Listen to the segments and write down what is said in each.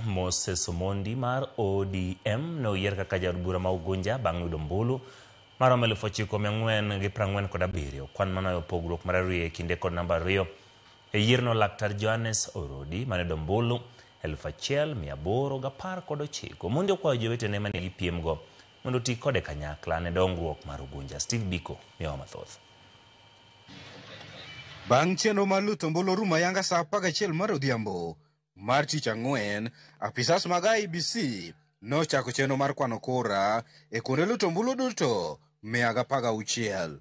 Moses Omondi mar ODM ne oyier kaka jaod bura ma Ugunja bang' yudo ombulu maromo 9,447. Kwan manoyo pogruok mar ariyo e kinde kod namba ariyo e yierno Laktar Johannes Orodi mane yudo ombulu 1,819. Omondi okwayo jowetene mane gipiemgo mondo oti kode kanyakla ne dongruok mar Ugunja. Steve Biko miyowa mathoth. Bang' chenro mar luto ombulu rumo ayanga saa 11 mar odhiambo mar tich ang'wen, apisas mag IEBC nochako chenro mar kwano kura e kuonde luto ombulu duto 116.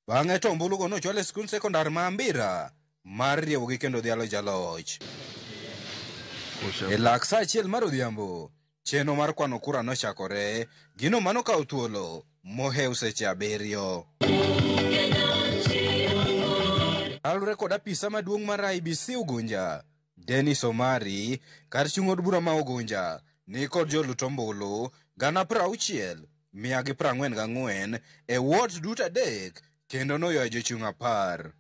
Bang'e to ombulugo nochwal e skund sekondar ma Ambira mar riewogi kendo dhialo jaloch. E lak saa achiel mar odhiambo, chenro mar kwano kura nochakore, gino manokawo thuolo mohew seche 7. Kaluwore kod apisa maduong' mar IEBC Ugunja, Dennis Omari, kar chung' od bura ma Ugunja ni kod jolut ombulu 60,144 e wards duto 3 kendo noywayo jochung' 10.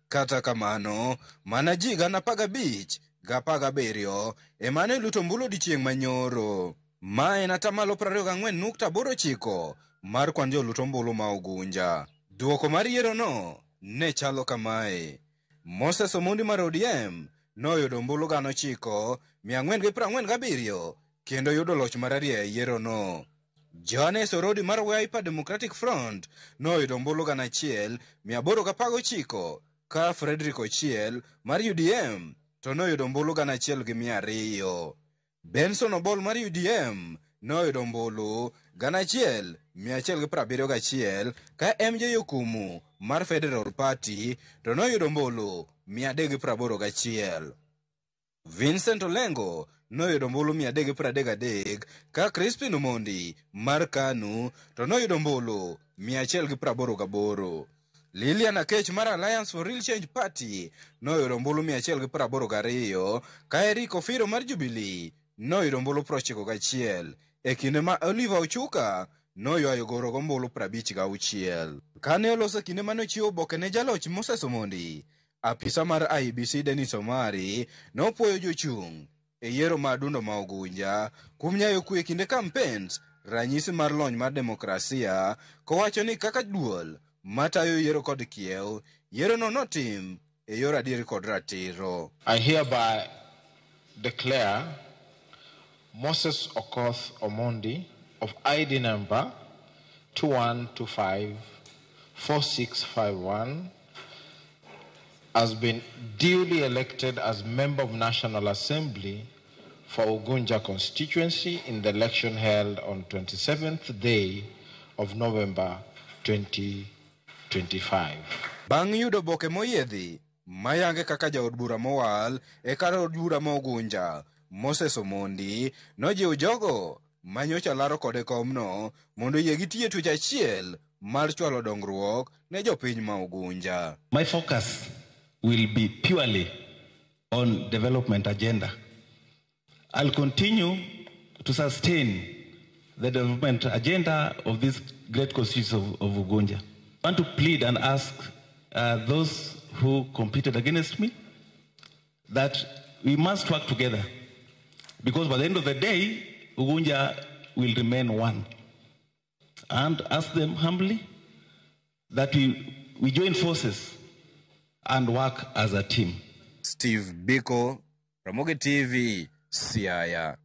Kata kamano, mana ji 15,017 ema ne luto ombulu odiechieng' manyoro. Ma en atamalo 24.89 mar kwan jolut ombulu ma Ugunja. Duoko mar yierono ne chalo kamae. Moses Omondi mar ODM noyudo ombulu 9,447 kendo yudo loch mar ariyo e yierono. Johannes Orodi mar Wiper Democratic Front noyudo ombulu 1,819 ka Frederick Ochiel mar UDM to noyudo ombulu 1,200. Benson Obol mar UDM noyudo ombulu 1,171 ka MJ Okumu mar Federal Party to noyudo ombulu 381. Vincent Olengo noyudo ombulu 333 ka Crispin Omondi mar KANU to noyudo ombulu 188. Lilian Akech mar Alliance for Real Change Party noyudo ombulu 182 ka Eric Ofiro mar Jubilee noyudo ombulu 91 e kinde ma Oliver Ochuka noywayo goro gombulu 56. Kane oloso kinde mane ochiwo oboke ne jaloch Moses Omondi, apisa mar IEBC Dennis Omari nopuoyo jochung' e yiero ma adundo ma Ugunja kuom nyayo kwe e kinde campaigns, ranyisi mar lony mar demokrasia, kowacho ni kaka duol matayo yiero kod kiew, yierono notim e yor adieri kod ratiro. I hereby declare Moses Okoth Omondi of ID number 21254651 has been duly elected as member of National Assembly for Ugunja constituency in the election held on 27th day of November 2025. Bang' yudo oboke moyiedhi mayange kaka jaod bura mowal e kar od bura ma Ugunja, Moses Omondi nojiwo jogo manyocha laro kode komno mondo oyie gitiye twech achiel mar chwalo dongruok ne jopiny ma Ugunja. My focus will be purely on development agenda. I'll continue to sustain the development agenda of this great constituency of Ugunja. I want to plead and ask those who competed against me that we must work together, because by the end of the day, Ugunja will remain one. And ask them humbly that we join forces and work as a team. Steve Biko, Ramogi TV, Siaya.